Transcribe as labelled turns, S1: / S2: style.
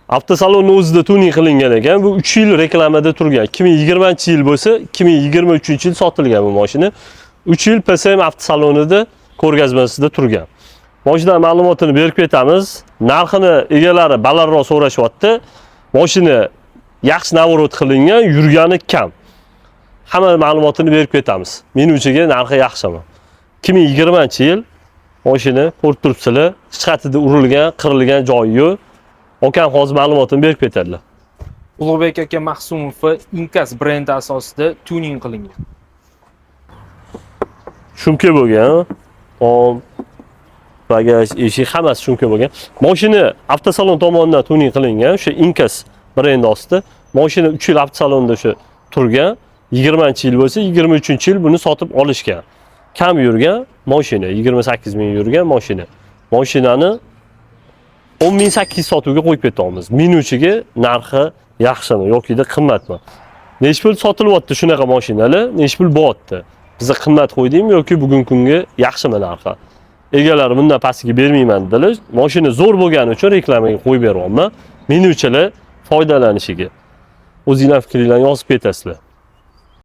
S1: Avtosalonni o'zida tuning qilingan ekan. Bu 3 yil reklamada turgan. 2020-yil bo'lsa, 2023-yil sotilgan bu mashina. 3 yil PSM avtosalonida ko'rgazmasida turgan. Mashina ma'lumotini berib ketamiz. Narxini egalari balandroq so'rashyapti. Mashina yaxshi наворот qilingan, yurgani kam. Hamma ma'lumotini berib ketamiz. Minuvchiga narxi yaxshimi? 2020-yil mashina, ko'rib turibsizlar, hech qayerda urilgan, qirilgan joyi yo'q. Akam hozir ma'lumotini berib ketadilar.
S2: Ulug'bek aka Mahsumov Inkas brendi asosida tuning qilingan.
S1: Шумка bo'lgan. Tom, bagaj, eshik, hammasi шумка bo'lgan. Mashina avtosalon tomonidan tuning qilingan, o'sha Inkas brendi ostida. Mashina 3 yil avtosalonda o'sha turgan. 20-yil bo'lsa, 23-yil buni sotib olishgan. Kam yurgan mashina, 28 ming yurgan mashina. Mashinani 10 800 sotuvga qo'yib ketyapmiz. Minuvchiga narxi yaxshimi yoki qimmatmi? Nechi pul sotilyapti shunaqa mashinalar? Nechi pul bo'lyapti? Biza qimmat qo'ydikmi yoki bugungi kunga yaxshimi narxi? Egalari bundan pastiga bermayman dedilar. Mashina zo'r bo'lgani uchun reklamaga qo'yib beryapman. Minuvchilar foydalanishiga. O'zinglar fikringlarni yozib ketasizlar.